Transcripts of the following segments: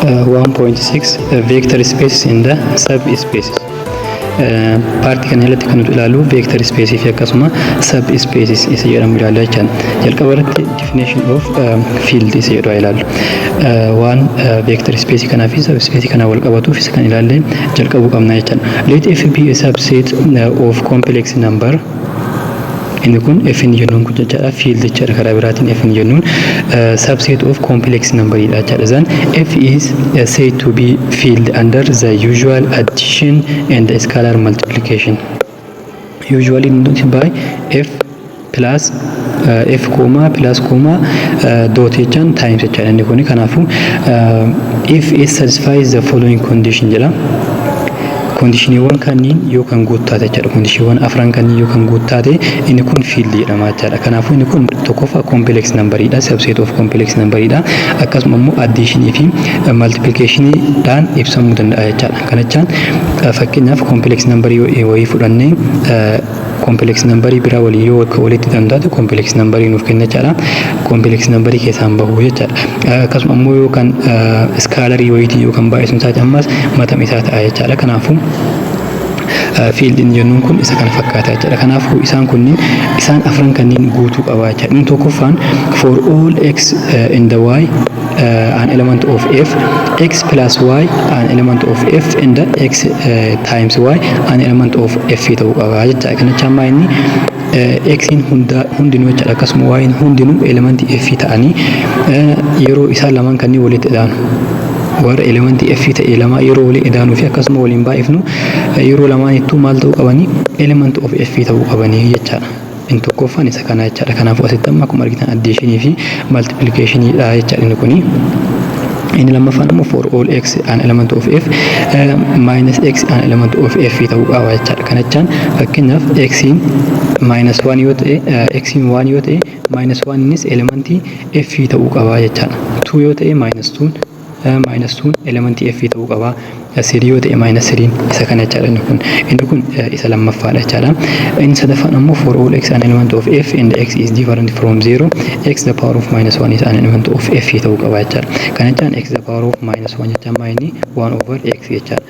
1.6 Vector spaces and the subspaces. Partii kana jalatti kan nuti ilaallu vector space fi akkasuma subspaces isa jedhamu ilaalla jechaadha. Jalqaba irratti definition of field isa jedhu haa ilaallu. Waan vector space kanaa fi subspace kanaa wal qabatuuf isa kan ilaalle jalqabuu qabna jechaadha. Let F be a subset of complex number. Inni kun F inni jennuun kun jechaadha, field jechaadha. Karaa biraatiin F inni jennuun subset of complex number dha jechaadha. Then F is said to be field under the usual addition and scalar multiplication, usually denoted by F plus F comma plus comma dot jechaan times jechaadha inni kuni. Kanaafuu if it satisfies the following condition jedha. Conditioniiwwan kanneen yoo kan guuttaate jechaadha. Conditioniiwwan afran kanneen yoo kan guuttaate, inni kun field jedhama jechaadha. Kanaafuu inni kun tokkoffaa complex numberiidha. Subset of complex numberiidha. Akkasuma immoo additionii fi multiplicationiidhaan ibsamuu danda'a jechaadha. Kana jechaan fakkeenyaaf complex numberii wayii fudhannee complex numberii biraa walii yoo walitti hidhamu taate, complex numberii nuuf kenna jechaadha. Complex numberii keessaan bahu jechaadha. Akkasuma immoo yoo kan scalarii wayiitiin yoo kan baay'isu taate, ammas matama isaa ta'a jechaadha. Kanaafuu fieldiin jennuun kun isa kana fakkaata jechaadha. Kanaafuu isaan kunniin, isaan afran kanneen guutuu qaba jechaadha. Inni tokkoffaan, for all x in the y an element of f, x plus y an element of f and x times y an element of f ta'uu qaba jechaadha. Kana jechaan maa inni x'n hundinuu jechaadha, akkasuma y'n hundinuu elementii f ta'anii, yeroo isaan lamaan kanneen walitti idaanu, warra elementii f ta'e lama yeroo waliin idaanuu fi akkasuma waliin baay'ifnu, yeroo lamaanittuu maal ta'uu qabanii? Element of f ta'uu qabanii jechaadha. Inni tokkoffaan isa kana jechaadha. Kanaafuu asitti amma akkuma argitan additionii fi multiplicationiidha jechaadha inni kuni. Inni lammaffaan immoo, for all x an element of f, minus x an element of f ta'uu qaba jechaadha. Kana jechaan fakkeenyaaf x minus 1 yoo ta'e, x 1 yoo ta'e, minus 1 innis elementii f ta'uu qaba jechaadha. 2 yoo ta'e, minus 2, minus 2 elementii f ta'uu qaba. 3 yoo ta'e, minus 3. Isa kana jechaadha inni kun. Inni kun isa lammaffaadha jechaadha. Inni sadaffaan ammoo, for all x an element of f and x is different from 0, x the power of minus 1 is an element of f ta'uu qaba jechaadha. Kana jechaan x the power of minus 1 jechaan maa inni 1 over x jechaadha.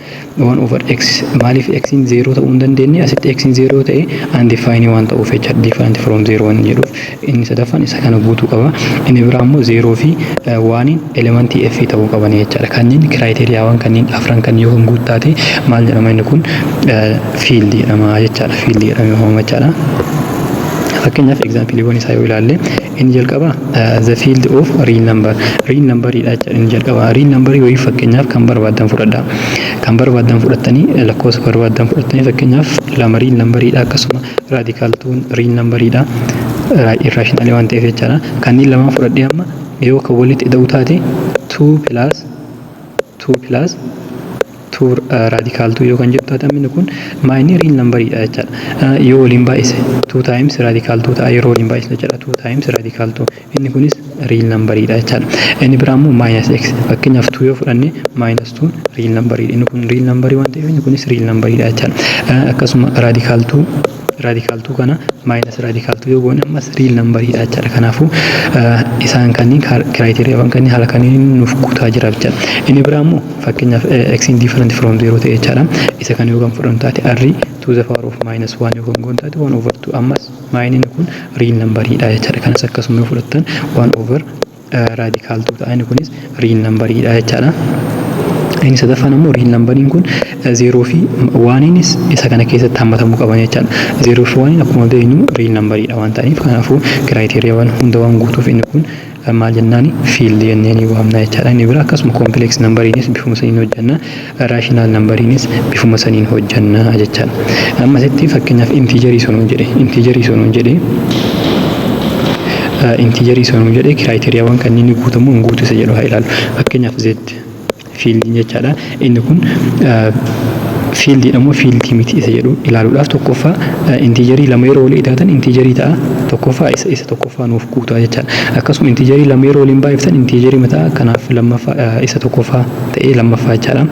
1 over x. Maaliif x in 0 ta'uu hin dandeenye? Asitti x in 0 ta'e undefined waan ta'uuf jechaadha. Different from 0 waan jedhuuf inni sadaffaan isa kana guutuu qaba. Inni biraa immoo 0 fi 1 elementii f ta'uu qaban jechaadha. Kanneen criteriaawwan kanneen afran kan yoo kan guuttaate maal jedhama? Inni kun field jedhama jechaadha. Field jedhama waamama jechaadha. Fakkeenyaaf exampleiiwwan isaa yoo ilaalle, inni jalqaba the field of real number, real numberidha jechaadha. Inni jalqaba real numberii wayii fakkeenyaaf kan barbaaddan fudhadha. Kan barbaaddan fudhattanii, lakkoofsa barbaaddan fudhattanii, fakkeenyaaf 2 real numberiidha, akkasuma radical twon real numberiidha, irrationalii waan ta'eef jechaadha. Kanneen lamaan fudhadhee amma yoo kan walitti ida'u taate, 2 plus 2 plus 2 radical 2 yoo kan jedhu taate, inni kun maayinii real numberiidha jechaadha. Yoo waliin baay'ise 2 times radical 2 ta'a yeroo waliin baay'isne jechaadha. 2 times radical 2, inni kunis real numberiidha jechaadha. Inni biraa immoo minus x, fakkeenyaaf 2 yoo fudhanne, minus 2 real numberiidha. Inni kun real numberii waan ta'eef inni kunis real numberiidha jechaadha. Akkasuma radical 2, radical 2 kana minus radical 2 yoo goone, ammas real numberiidha jechaadha. Kanaafuu isaan kanneen criteriaawwan kanneen haala kanneen nuuf guutaa jira jechaadha. Inni biraa immoo fakkeenyaaf x different from 0 ta'e jechaadha. Isa kana yoo kan fudhannu taate, r to the power of minus 1 yoo kan goonu taate, 1 over 2, ammas maayiniin kun real numberiidha jechaadha. Kanas akkasuma yoo fudhattan 1 over radical 2 ta'a, inni kunis real numberiidha jechaadha. Inni sadaffaan ammoo real numberiin kun zeeroo fi oneiinis isa kana keessatti hammatamuu qaban jechaadha. Zeeroo fi oneiin akkuma beeknu real numberiidha waan ta'aniif, kanaafuu criteriaawwan hunda waan guutuuf inni kun maal jennaani? Field jennee ni waamna jechaadha. Inni bira akkasuma complex numberiinis bifuma saniin hojjenna. Rational numberiinis bifuma saniin hojjenna jechaadha. Amma asitti fakkeenyaaf integerii sonuun jedhe, criteriaawwan kanneen guutamuu hin guutu isa jedhu haa ilaallu. Fakkeenyaaf z fieldiin jechaadha. Inni kun Fieldiidha moo fieldii miti isa jedhu ilaaluudhaaf, tokkoffaa integerii lama yeroo walii idaatan integerii ta'a. Tokkoffaa isa tokkoffaa nuuf guutaa jechaadha. Akkasuma integerii lama yeroo waliin baay'iftan integerii mataa, kanaaf lammaffaa isa tokkoffaa ta'ee lammaffaa jechaadha.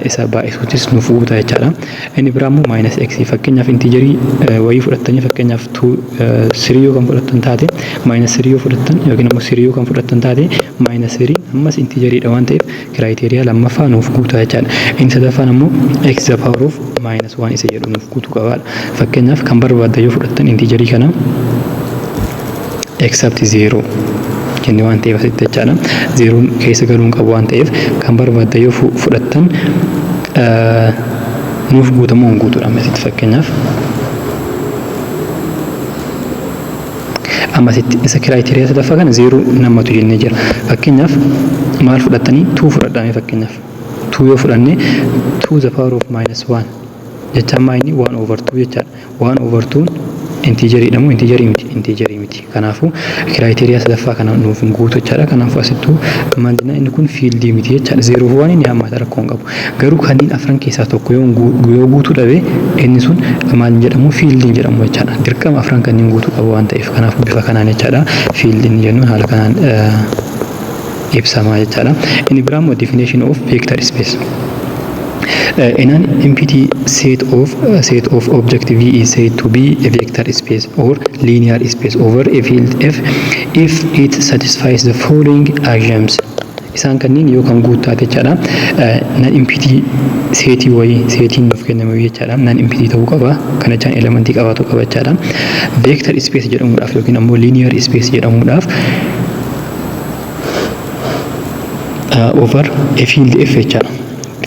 Isa baay'isuutis nuuf guutaa jechaadha. Inni biraa immoo minus x, fakkeenyaaf integerii wayii fudhattanii, fakkeenyaaf two three yoo kan fudhattan taate, minus three yoo fudhattan yookiin immoo three yoo kan fudhattan taate, minus three ammas integeriidha waan ta'eef criteria lammaffaa nuuf guutaa jechaadha. Inni sadaffaan ammoo x the power of minus one isa jedhu nuuf guutuu qabaadha. Fakkeenyaaf kan barbaaddan yoo fudhattan integerii kana, except zero jenne waan ta'eef asitti jechaadha. Zeroon keessa galuu hin qabu waan ta'eef kan barbaaddan yoo fudhattan nuuf guutamuu hin guutuudha asitti. Fakkeenyaaf amma asitti isa criteria sadaffaa kana zero namatu jennee jira. Fakkeenyaaf maal fudhattanii? Two fudhadhame. Fakkeenyaaf two yoo fudhanne, two the power of minus one jechaan maa inni one over two jechaadha. One over two integeriidha moo integerii miti? Integerii miti. Kanaafuu criteria sadaffaa kana nuuf hin guutu jechaadha. Kanaafuu asittuu maal jenna? Inni kun fieldii miti jechaadha. Zero fi one inni hammaata, rakkoo hin qabu. Garuu kanneen afran keessaa tokko yoo guutuu dhabe, inni sun maal jedhamu? Fieldii jedhamu jechaadha. Dirqama afran kanneen guutuu qabu waan ta'eef, kanaafuu bifa kanaan jechaadha. Fieldiin jennuun haala kanaan ibsama jechaadha. Inni biraa immoo definition of vector space. In an empty set of object V is said to be a vector space or linear space over a field F if it satisfies the following axioms. Isaan kanneen yoo kan guuttaate jechaadha. Non empty setii wayii, setiin nuuf kenname jechaadha. Non empty ta'uu qaba. Kana jechaan elementii qabaatu qaba jechaadha. Vector space jedhamuudhaaf yookiin ammoo linear space jedhamuudhaaf over a field F jechaadha.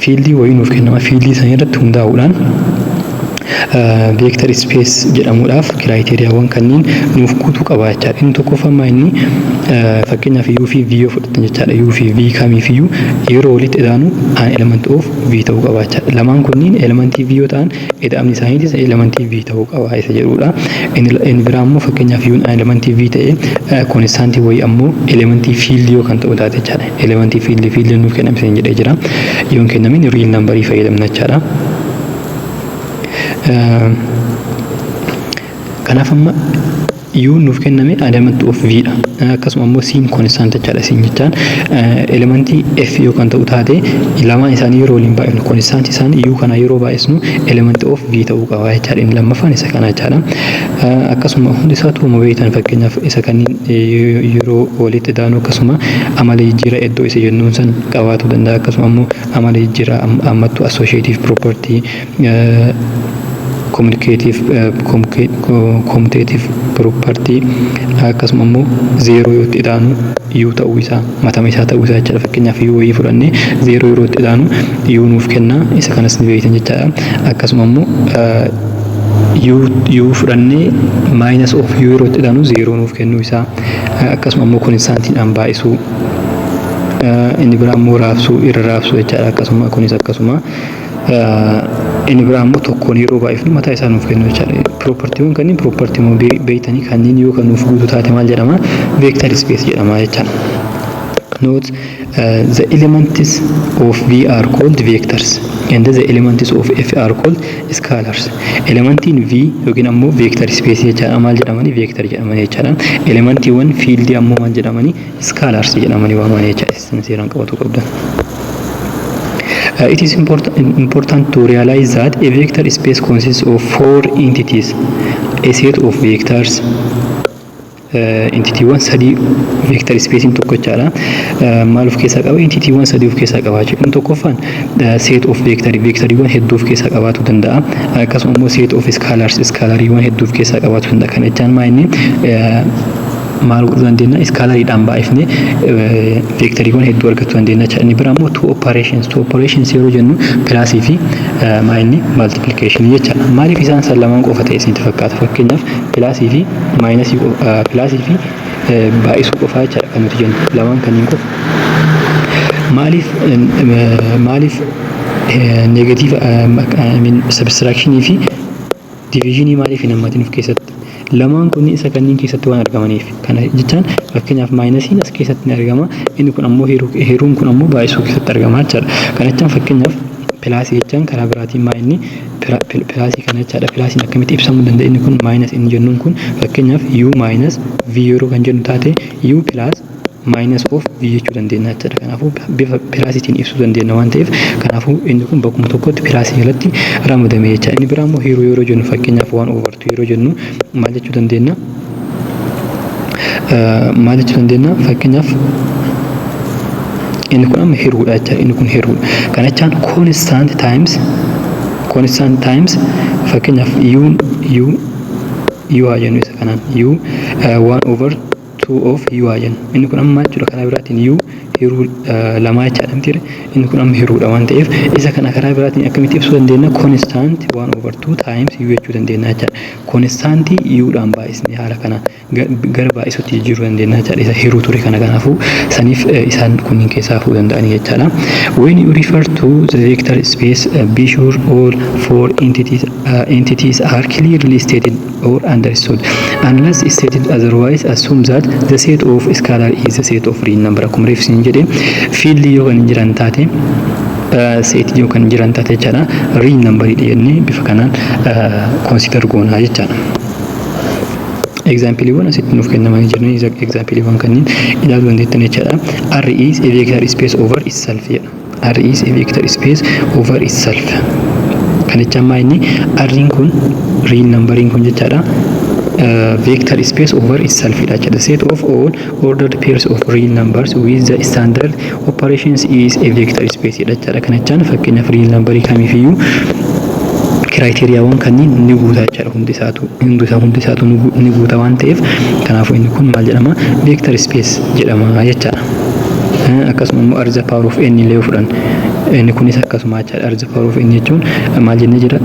Fieldii wayii nuuf kennama. Fieldii sana irratti hundaa'uudhaan vector space jedhamuudhaaf criteriawwan kanneen nuuf guutuu qaba jechaadha. Inni tokkoffaa inni fakkeenyaaf U fi V yoo fudhatan jechaadha. U fi V kamiifiyyuu yeroo walitti idaanu an element of V ta'uu qaba jechaadha. Lamaan kunniin elementii V yoo ta'an, ida'amni isaaniitis elementii V ta'uu qaba isa jedhudha. Inni biraa immoo fakkeenyaaf U an elementii V ta'ee constantii wayii ammoo elementii fieldii yoo kan ta'u taate jechaadha. Elementii fieldii nuuf kenname isin jedhee jira. Yoo hin kennamin real numberii fayyadamna jechaadha. Kanaaf amma U nuuf kenname element of V dha. Akkasuma immoo C'n constant jechaadha. C'n jechaan elementii F yoo kan ta'u taate, lamaan isaanii yeroo waliin baay'ifnu, constant isaanii U kana yeroo baay'isnu element of V ta'uu qaba jechaadha. Inni lammaffaan isa kana jechaadha. Akkasuma hundi isaatu uuma beektan, fakkeenyaaf isa kanneen yeroo walitti daanu akkasuma amala jijjiiraa iddoo isa jennuun san qabaatu danda'a. Akkasuma immoo amala jijjiiraa ammattuu, associative property, communicative, commutative property, akkasuma immoo zero yoo itti idaanu U ta'uu isaa, matama isaa ta'uu isaa jechaadha. Fakkeenyaaf U wayii fudhannee zero yeroo itti idaanu U nuuf kenna, isa kanas ni beektan jechaadha. Akkasuma immoo U fudhannee minus of U yeroo itti idaanu zero nuuf kennuu isaa, akkasuma immoo constantiidhaan baay'isuu, inni biraa immoo raabsuu, irra raabsuu jechaadha. Akkasuma kunis akkasuma inni biraa immoo tokkoon yeroo baay'ifnu mataa isaa nuuf kennu jechaadha. Propertywwan kanneen propertywwan beektanii kanneen yoo kan nuuf guutuu taate maal jedhama? Vector space jedhama jechaadha. Note, the elements of V are called vectors and the elements of F are called scalars. Elementiin V yookiin ammoo vector space jechaadha maal jedhamanii? Vector jedhamanii jechaadha. Elementiiwwan fieldii ammoo maal jedhamanii? Scalars jedhamanii waamamanii jechaadha. Isin seeraan qabatu qabdan. It is important to realize that a vector space consists of four entities: a set of vectors, entitywwan sadii vector spaceiin tokko jechaadha. Maal of keessaa qaba? Entitywwan sadii of keessaa qaba jechuudha. Inni tokkoffaan set of vector, vectoriiwwan hedduu of keessaa qabaachuu danda'a. Akkasuma immoo set of scalars, scalariiwwan hedduu of keessaa qabaachuu danda'a. Kana jechaan maa inni maal godhuu dandeenya? Scalariidhaan baay'ifnee vectoriiwwan hedduu argachuu dandeenya jechuudha. Inni biraa immoo two operations. Two operations yeroo jennu plusii fi maa inni multiplication jechaadha. Maaliif isaan san lamaan qofa ta'e isinitti fakkaata? Fakkeenyaaf plusii fi minusii, plusii fi baay'isuu qofaa jechaadha kan nuti jennu, lamaan kanneen qofa. Maaliif negative subtractionii fi divisionii maaliif hin hammatin of keessatti? Lamaan kun isa kanneen keessatti waan argamaniif. Kana jechaan fakkeenyaaf minusiin as keessatti ni argama, inni kun ammoo hiruun kun ammoo baay'isuu keessatti argama jechaadha. Kana jechaan fakkeenyaaf Plusii jechaan karaa biraatiin maa inni plusii kana jechaadha. Plusiin akkamitti ibsamuu danda'a? Inni kun minus inni jennuun kun, fakkeenyaaf u minus v yeroo kan jennu taate, u plus minus of v jechuu dandeenya jechaadha. Kanaafuu bifa plusiitiin ibsuu dandeenya waan ta'eef, kanaafuu inni kun bakkuma tokkotti plusii jalatti ramadame jecha. Inni biraa immoo hiruu yeroo jennu, fakkeenyaaf one over two yeroo jennu maal jechuu dandeenya? Maal jechuu dandeenya? Fakkeenyaaf inni kun amma hiruudha jecha. Inni kun hiruudha. Kana jechaan constant times, constant times, fakkeenyaaf u u u haa jennu, isa kanaan u one over two of u haa jennu. Inni kun amma maal jechuudha? Karaa biraatiin u hiruu lamaa jechaadha miti? Inni kun amma hiruudha waan ta'eef, isa kana karaa biraatiin akkamitti ibsuu dandeenya? Constant one over two times u jechuu dandeenya jechaadha. Constantii u dhaan baay'isnee haala kana gara baay'isuutti jijjiiruu dandeenya jechaadha isa hiruu ture kana. Kanaafuu saniif isaan kunniin keessaa fuudhuu danda'anii jechaadha. When you refer to the vector space, be sure all four entities are clearly stated or understood. Unless stated otherwise, assume that the set of scalar is the set of real number. Akkuma reef isin jedhe, fieldii yoo kan hin jiran taate, setii yoo kan jiran taate jechaadha, real number jennee bifa kanaan consider goonaa jechaadha. Exampleiiwwan asitti nuuf kennamanii jiran, exampleiiwwan kanneen ilaaluu dandeettan jechaadha. R is a vector space over itself jedha. R is a vector space over itself. Kan jechaan maa inni R'n kun, real numberiin kun jechaadha, vector space over itself dha jechaadha. Set of all ordered pairs of real numbers with the standard operations is a vector space dha jechaadha. Kana jechaan fakkeenyaaf real numberii kamiifiyyuu criteriawwan kanneen ni guuta jechaadha. Hundi isaatu ni guuta waan ta'eef, kanaafuu inni kun maal jedhama? Vector space jedhama jechaadha. Akkasuma immoo r the power of n illee yoo fudhan, inni kunis akkasuma jechaadha. R the power of n jechuun maal jennee jira?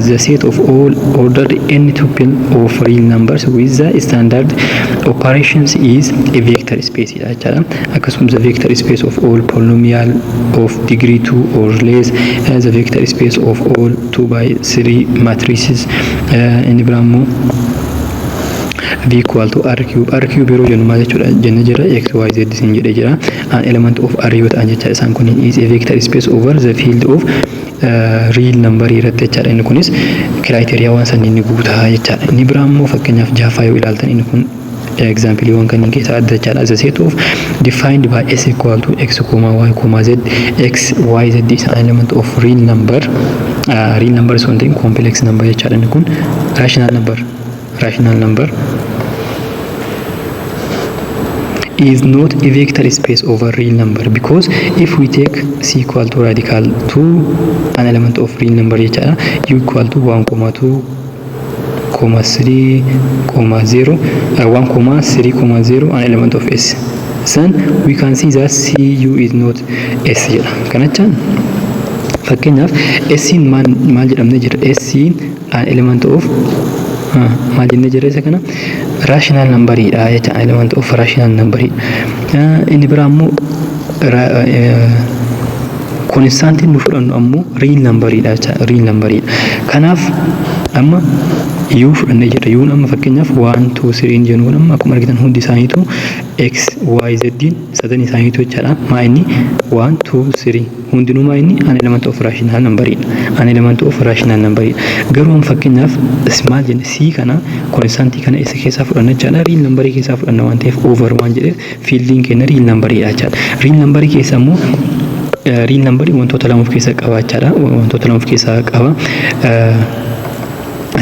The set of all ordered n tuple of real numbers with the standard operations is a vector space dha jechaadha. Akkasuma the vector space of all polynomial of degree 2 or less, the vector space of all 2 by 3 matrices. Inni biraa immoo v equal to r cube. R cube yeroo jennu maal jechuudha jenne jira? X, y, z sin jedhee jira. An element of r yoo ta'an jecha, isaan kun is a vector space over the field of real number irratti jechaadha. Inni kunis criteria waan sanniin ni guutaa jechaadha. Inni biraa immoo fakkeenyaaf jaffaa yoo ilaaltan, inni kun exampleiiwwan kanneen keessaa adda jechaadha. The set of defined by s equal to x comma y comma z, x, y, z is an element of real number. Real number osoo hin ta'in complex number jechaadha. Inni kun rational number, rational number is not a vector space over real number, because if we take c equal to radical 2, an element of real number jechaadha, u equal to 1 comma 2 comma 3 comma 0, 1 comma 3 comma 0, an element of s, then we can see that cu is not s jedha. Kanachaan fakkeenyaaf s maal maal jedhamne jira? S an element of maal jennee jira? Isa kana rational numberiidha jecha, element of rational numberii. Inni biraa immoo constantiin nu fudhannu ammoo real numberiidha jecha, real numberiidha. Kanaaf amma u fudhannee jirra. Uun amma fakkeenyaaf 1, 2, 3 jennu kun amma akkuma argitan hundi isaaniitu x, y, z sadan isaaniitu jechaadha. Maa inni 1, 2, 3 hundinuu maa inni an element of rational numberiidha, an element of rational numberiidha. Garuu amma fakkeenyaaf maal jenne? C kana, constantii kana isa keessaa fudhanna jechaadha. Real numberii keessaa fudhanna waan ta'eef, over waan jedheef, fieldiin keenya real numberiidha jechaadha. Real numberii keessa immoo real numberii wantoota lama of keessaa qaba jechaadha. Wantoota lama of keessaa qaba.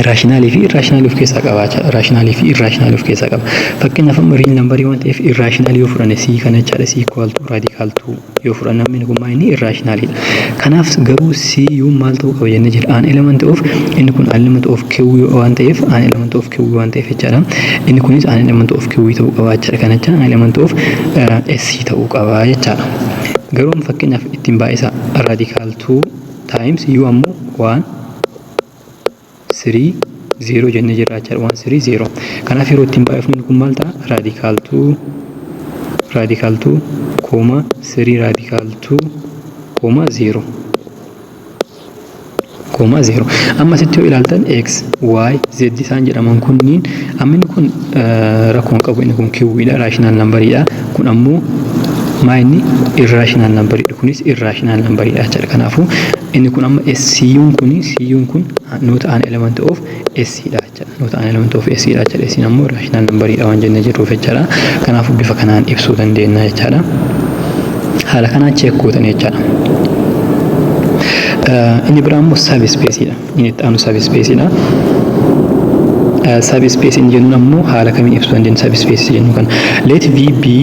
Rationalii fi irrationalii of keessaa qaba jechaadha. Rationalii fi irrationalii of keessaa qaba. Fakkeenyaaf amma real numberii waan ta'eef irrationalii yoo fudhanne, c kana jechaadha, c equal to radical 2 yoo fudhanne, amma inni kun maal? Inni irrationaliidha. Kanaaf garuu c u maal ta'uu qaba jennee jira? An element of, inni kun an element of q waan ta'eef, an element of q waan ta'eef jechaadha. Inni kunis an element of q ta'uu qaba jechaadha. Kana jecha an element of s ta'uu qaba jechaadha. Garuu fakkeenyaaf ittiin baay'isa radical 2 times u ammoo 1 3 0 jennee jirra jechaadha. 1 3 0. Kanaaf yeroo ittiin baay'ifnu kun maal ta'a? Radical 2 radical 2 comma 3 radical 2 comma 0 comma 0. Amma asitti yoo ilaaltan x, y, z isaan jedhaman kunniin, amma inni kun rakkoo hin qabu. Inni kun q dha, rational numberiidha. Kun ammoo Maa inni irrational numberidha. Kunis irrational numberidha jechaadha. Kanaafuu inni kun amma C'uun kun, C'uun kun not an element of S dha jechaadha. Not an element of S dha jechaadha. S ammoo irrational numberidha waan jennee jirruuf jechaadha. Kanaafuu bifa kanaan ibsuu dandeenya jechaadha. Haala kanaan check gootan jechaadha. Inni biraa immoo subspaceidha. Inni itti aanu subspaceidha. Subspace inni jennuun ammoo haala kamiin ibsuu dandeenya subspace jennu kana? Let V be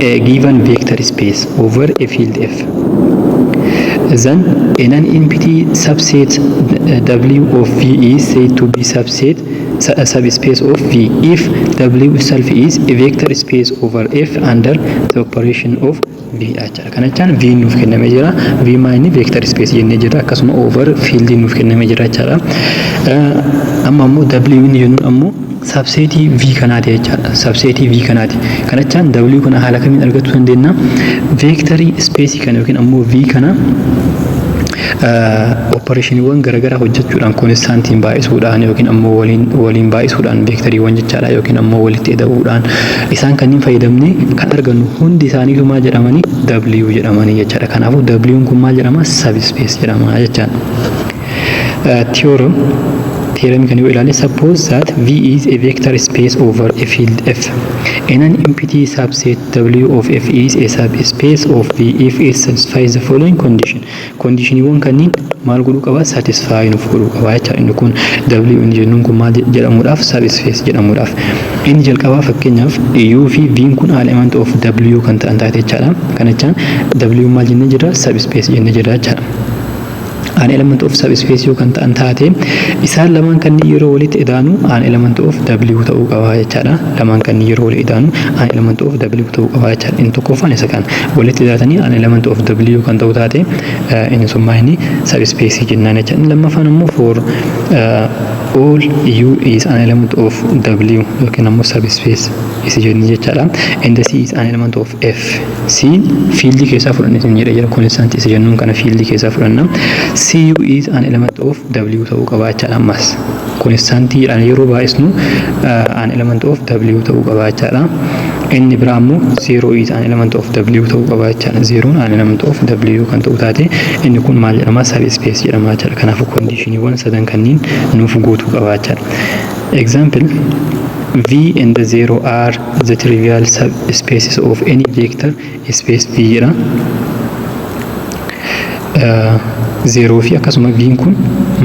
a given vector space over a field F. Then a non-empty subset W of V is said to be subset a subspace of V if W itself is a vector space over F under the operation of V jechaadha. Kana jechaan V nuuf kennamee jira. V maa inni vector space jennee jira. Akkasuma over field nuuf kennamee jira jechaadha. Amma ammoo W inni jennuun ammoo subsetii V kanaati jechaadha. Subsetii V kanaati. Kana jechaan W kana haala kamiin argachuu dandeenya? Vectorii space kana yookiin ammoo V kana operationiiwwan garaagaraa hojjechuudhaan, constantiin baay'isuudhaan yookiin ammoo waliin baay'isuudhaan vectoriiwwan jechaadha, yookiin ammoo walitti ida'uudhaan isaan kanneen fayyadamnee kan argannu hundi isaaniitu maal jedhamanii? W jedhamanii jechaadha. Kanaafuu W kun maal jedhama? Subspace jedhama jechaadha. Theorem kan yoo ilaalle, suppose that V is a vector space over a field F. A non-empty subset W of F is a subspace of V if it satisfies the following condition. Conditioniiwwan kanneen maal godhuu qaba? Satisfy nuuf godhuu qaba jechaadha. Inni kun W inni jennuun kun maal jedhamuudhaaf? Subspace jedhamuudhaaf. Inni jalqabaa, fakkeenyaaf, U fi V kun element of W kan ta'an taate jechaadha. Kana jechaan W maal jennee jirra? Subspace jennee jirra jechaadha. An element of subspace yoo kan ta'an taate, isaan lamaan kanneen yeroo walitti idaanu an element of W ta'uu qaba jechaadha. Lamaan kanneen yeroo walitti idaanu an element of W ta'uu qaba jechaadha. Inni tokkoffaan isa kan walitti idaatanii an element of W kan ta'u taate, inni sun maa inni subspace jennaan jechaadha. Inni lammaffaan immoo for all U is an element of W yookiin ammoo subspace isa jennee jechaadha. And the C is an element of F. C fieldii keessaa fudhanne isin jedhee jira. Constant isa jennuun kana fieldii keessaa fudhanna. CU is an element of W ta'uu qaba jechaadha ammas. Constantiidhaan yeroo baay'isnu an element of W ta'uu qaba jechaadha. Inni biraa immoo 0 is an element of W ta'uu qaba jechaadha. 0 an element of W kan ta'u taate, inni kun maal jedhama? Subspace jedhama jechaadha. Kanaafuu conditioniiwwan sadan kanneen nuuf guutuu qaba jechaadha. Example: V and the 0 are the trivial subspaces of any vector space V jedha. Zeeroo fi akkasuma V'n kun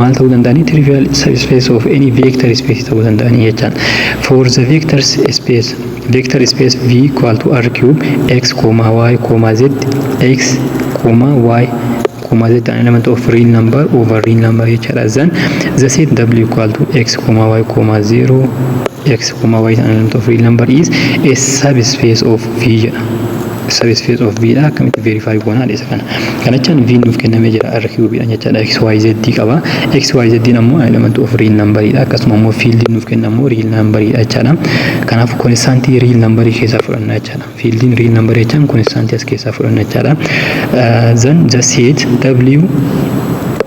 maal ta'uu danda'anii? Trivial subspace of any vector space ta'uu danda'anii jechaan. For the vector space, vector space V equal to r cube x comma y comma z, x comma y comma z an element of real number over real number jechaadha. Then the set W equal to x comma y comma 0, x comma y an element of real number is a subspace of V jedha. Subspace of V dha. Akkamitti verify goonaa isa kana? Kana jechaan V nuuf kennamee jira, R cube dha jechaadha. X Y Z qaba. X Y Z ammoo element of real number dha. Akkasuma ammoo field nuuf kennamu real number dha jechaadha. Kanaaf constantii real number keessaa fudhanna jechaadha. Fieldiin real number jechaan constantii as keessaa fudhanna jechaadha. Then the set W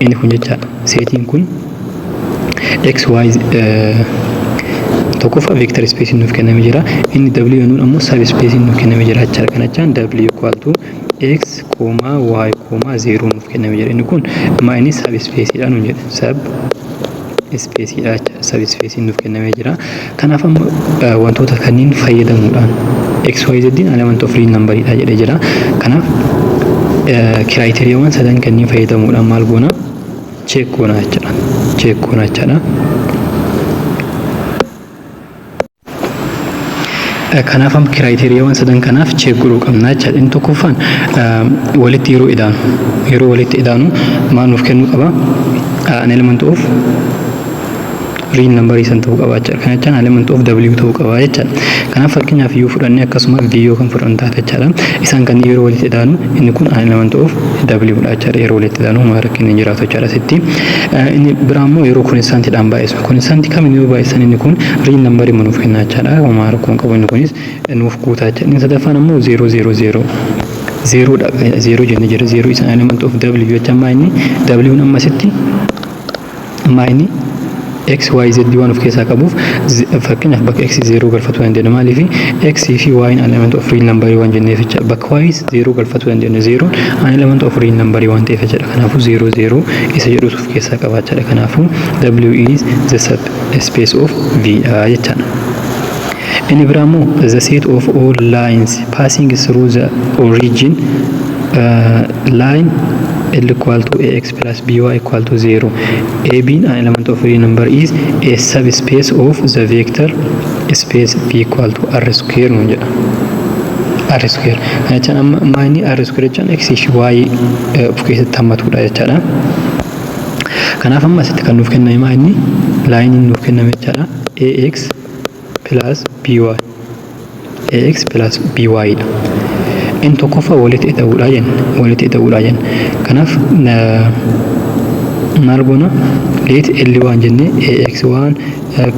inni kun jechaadha. Setiin kun X Y tokkoffaa vector space nuuf kennamee jira. Inni W jennuun ammoo subspace nuuf kennamee jira jechaadha. Kana jechaan W equal to x comma y comma 0 nuuf kennamee jira. Inni kun maa inni subspace dha nuun jedhe. Subspace dha jechaadha. Subspace nuuf kennamee jira. Kanaaf amma wantoota kanneen fayyadamuudhaan x y z element of real number dha jedhee jira. Kanaaf criteriawwan sadan kanneen fayyadamuudhaan maal goona? Check goona jechaadha. Check goona jechaadha. Kanaaf amma criteriawwan sadan kanaaf check godhuu qabna jechaadha. Inni tokkoffaan walitti yeroo idaanu, yeroo walitti idaanu maal nuuf kennuu qaba? An element of real number san ta'uu qaba jechaadha. Kana jechaan element of W ta'uu qaba jechaadha. Kanaaf fakkeenyaaf U fudhannee akkasuma V yoo kan fudhannu taate jechaadha. Isaan kan yeroo walitti idaanu inni kun an element of W dha jechaadha. Yeroo walitti idaanu homaa rakkinni hin jiraatu jechaadha asitti. Inni biraa immoo yeroo constantiidhaan baay'isu. Constantii kamiin yoo baay'isan inni kun real number nuuf kenna jechaadha. Homaa rakkoo hin qabu, inni kunis nuuf guutaa jechaadha. Inni sadaffaan immoo 0 0 0 zeeroodha. Zeeroo jennee jira. Zeeroo is an element of W jecha maa inni W ammasitti maa inni X, Y, Z waan of keessaa qabuuf, fakkeenyaaf bakka X 0 galfachuu dandeenya. Maaliif? X fi Y an element of real number waan jenneef jecha. Bakka Y 0 galfachuu dandeenya. 0 an element of real number waan ta'eef jechaadha. Kanaafuu 0 0 isa jedhutu of keessaa qaba jechaadha. Kanaafuu W is the sub space of V dha jechaadha. Inni biraa immoo the set of all lines passing through the origin, line L equal to ax plus by equal to 0, a being an element of real number, is a subspace of the vector space v equal to r square nuun jedha. R square kana jechaan amma maayini? R square jechaan x fi y of keessatti hammatudha jechaadha. Kanaaf amma asitti kan nuuf kenname maayini? Lineiin nuuf kenname jechaadha, ax plus by, ax plus by dha. Inni tokkoffaa walitti hidhamuudha jenna, walitti hidhamuudha jenna. Kanaaf maal goona? Let L1 jennee ax1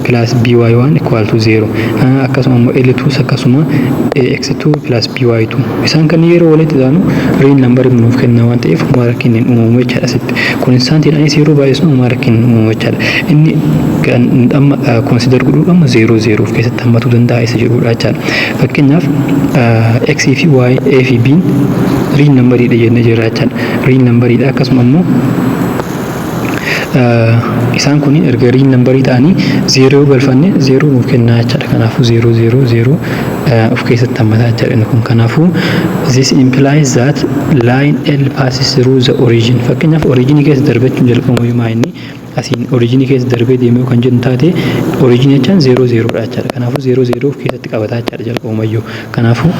plus by1 equal to 0, akkasuma immoo L2 akkasuma ax2 plus by2. Isaan kan yeroo walitti hidhaanu real number nuuf kenna waan ta'eef homaa rakkinni hin uumamu jechaadha. Asitti constantiidhaanis yeroo baay'isnu homaa rakkinni hin uumamu jechaadha. Inni kan amma consider godhuu amma 0 0 of keessatti hammatuu danda'a isa jedhudha jechaadha. Fakkeenyaaf x fi y, a fi b real numberiidha jennee jirra jechaadha. Real numberiidha. Akkasuma immoo isaan kun erga real numberii ta'anii zeeroo galfanne zeeroo nuuf kennaa jechaadha. Kanaafuu zeeroo zeeroo zeeroo of keessatti hammataa jechaadha inni kun. Kanaafuu this implies that line L passes through the origin. Fakkeenyaaf originii keessa darbachuun jalqabamuyyuu maa inni asiin originii keessa darbee deemee kan jennu taate, originii jechaan zeeroo zeeroodha jechaadha. Kanaafuu zeeroo zeeroo of keessatti qabataa jechaadha jalqabumayyuu. Kanaafuu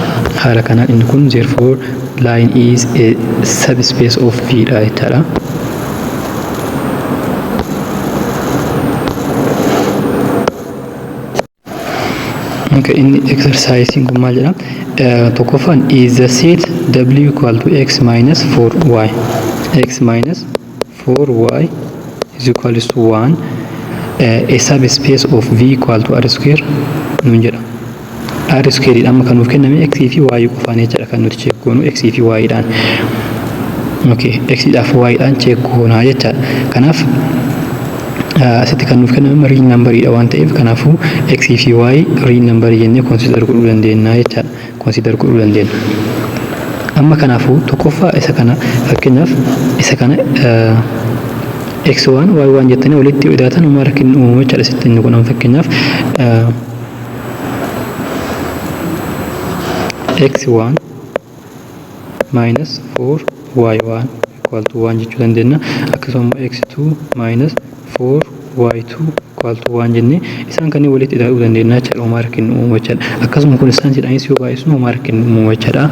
haala kanaan inni kun therefore line is a subspace of V dha jechaadha. Okay, inni exercise kun maal jedha? Tokkoffaan is the set W equal to x minus 4y, x minus 4y is equal to 1 a subspace of V equal to r square nuun jedha. R square dha amma kan nuuf kenname, x fi y qofaan jechaadha kan nuti check goonu, x fi y dhaan. Okay, x dhaaf y dhaan check goonaa jechaadha. Kanaaf asitti kan nuuf kenname real number dha waan ta'eef, kanaafuu x fi y real number jennee consider godhuu dandeenya jechaadha. Consider godhuu dandeenya. Amma kanaafuu tokkoffaa isa kana, fakkeenyaaf isa kana x1 y1 jettanii walitti hidhaatan homaa rakkinni uumamu jechaadha asitti. Inni kun amma fakkeenyaaf x1 minus 4 y1 equal to 1 jechuu dandeenya. Akkasuma immoo x2 minus 4 y2 equal to 1 jennee isaan kanneen walitti hidhuu dandeenya jechaadha. Homaa rakkinni uumamu jechaadha. Akkasuma kun isaan jedhanis yoo baay'isnu homaa rakkinni uumamu jechaadha.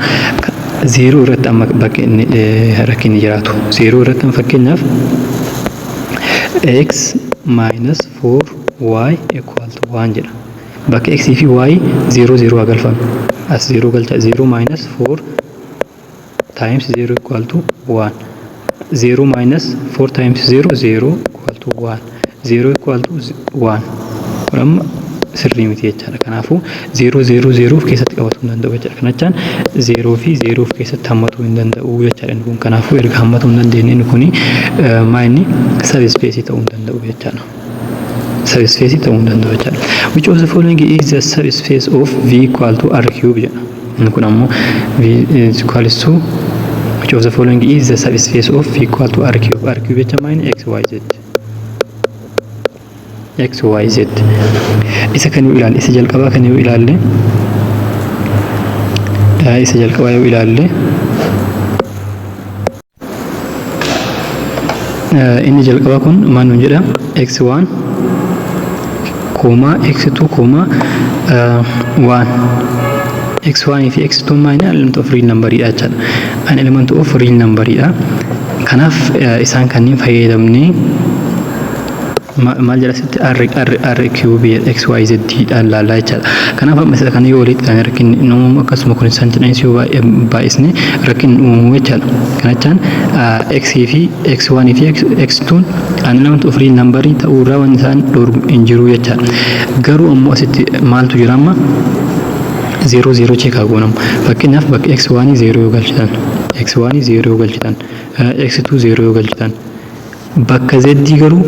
Zeeroo irratti amma bakka inni rakkinni jiraatu, zeeroo irratti amma fakkeenyaaf x minus 4 y equal to 1 jedha. Bakka x fi y 0 0 haa galfannu. As 0 galcha, 0 minus 4 times 0 equal to 1, 0 minus 4 times 0, 0 equal to 1, 0 equal to 1. Kun amma sirrii miti jechaadha. Kanaafuu 0 0 0 of keessatti qabatuu hin danda'u jechaadha. Kana jechaan 0 fi 0 of keessatti hammatuu hin danda'u jechaadha inni kun. Kanaafuu erga hammatuu hin dandeenye, inni kuni maa inni subspace ta'uu hin danda'u jechaadha. Subspace ta'uu hin danda'u jechaadha. Which of the following is the subspace of V equal to R cube jedha. Inni kun ammoo V is equal to, which of the following is the subspace of V equal to R cube? R cube jecha maal? X Y Z, X Y Z. Isa kan yoo ilaalle, isa jalqabaa kan yoo ilaalle, isa jalqabaa yoo ilaalle, inni jalqabaa kun maal nuun jedha? X1 comma x2 comma 1. X1 fi x2 maal? Element of real number dha jechaadha. An element of real number dha. Kanaaf isaan kanneen fayyadamnee maal jedha asitti? R R R cube x y z dhaan laallaa jechaadha. Kanaaf amma isa kana yoo walitti dhaane rakkinni hin uumamu. Akkasuma kun isaan jedhanis yoo baay'isne rakkinni hin uumamu jechaadha. Kana jechaan x fi x1 fi x2 an element of real number ta'uu irraa wanni isaan dhorgu hin jiru jechaadha. Garuu ammoo asitti maaltu jira amma? 0 0 check haa goonamu. Fakkeenyaaf bakka x1 0 yoo galchitan, x1 0 yoo galchitan, x2 0 yoo galchitan Bakka z garuu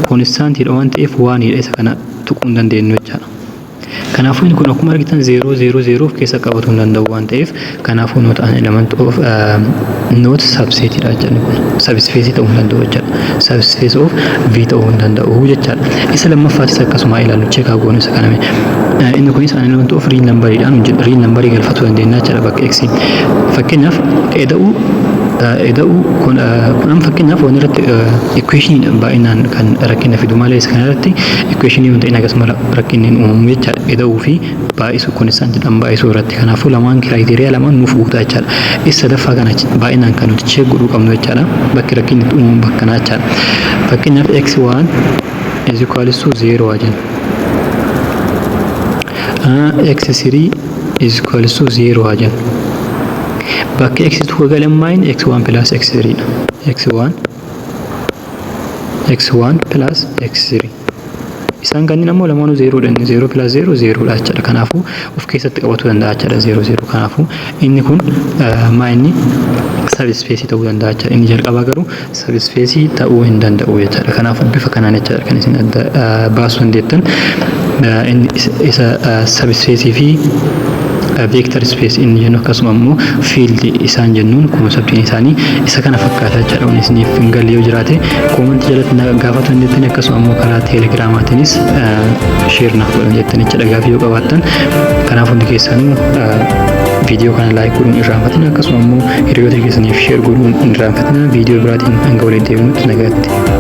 constantiidha waan ta'eef oneiidha, isa kana tuquu hin dandeenyu jechaadha. Kanaafuu inni kun akkuma argitan 0 0 0 of keessa qabatuu hin danda'u waan ta'eef, kanaafuu not an element of not subsetidha jechaadha. Kun subspace ta'uu hin danda'u jechaadha. Subspace of V ta'uu hin danda'u jechaadha. Isa lammaffaatis akkasuma ilaallu, check goonu isa kana. Inni kunis an element of real numberidhaan hojjedha. Real numberii galfachuu dandeenya jechaadha bakka x. Fakkeenyaaf eda'uu kun kun fakkeenyaaf waan irratti equation baay'inaan kan rakkina fidu malee, isa kana irratti equation yoo ta'in akkasuma rakkinni hin uumamu jechaadha. Eda'uu fi baay'isuu, constant jedhan baay'isuu irratti. Kanaafuu lamaan criteria lamaan nuuf guutaa jechaadha. Isa sadaffaa kana baay'inaan kan nuti check godhuu qabnu jechaadha. Bakki rakkinni itti uumamu bakka kanaa jechaadha. Fakkeenyaaf x1 is equals to 0 haa jennu. x3 is equals to 0 haa jennu. Bakka x2 galan maayin x1 plus x3 dha. x1 x1 plus x3. Isaan kanneen ammoo lamaanuu 0 dha. Inni 0 plus 0 0 dha jechaadha. Kanaafuu of keessatti qabatuu danda'a jechaadha 0 0. Kanaafuu inni kun maa inni subspace ta'uu danda'a jechaadha. Inni jalqabaa garuu subspace ta'uu hin danda'u jechaadha. Kanaafuu bifa kanaan jechaadha kan isin adda baasuu dandeettan inni isa subspace fi vector space inni jennu, akkasuma immoo field isaan jennuun conceptiin isaanii isa kana fakkaata jechaadha. Wanni isiniif hin galle yoo jiraate commentii jalatti na gaafatu dandeettani, akkasuma immoo karaa teelegiraamaatiinis share naaf godhan jettani jechaadha gaafii yoo qabaattan. Kanaaf hundi keessanuu viidiyoo kana like godhuun hin irraanfatina, akkasuma immoo hiriyoota keessaniif share godhuun hin irraanfatina. Viidiyoo biraatiin hanga waliin deebinutti nagaatti.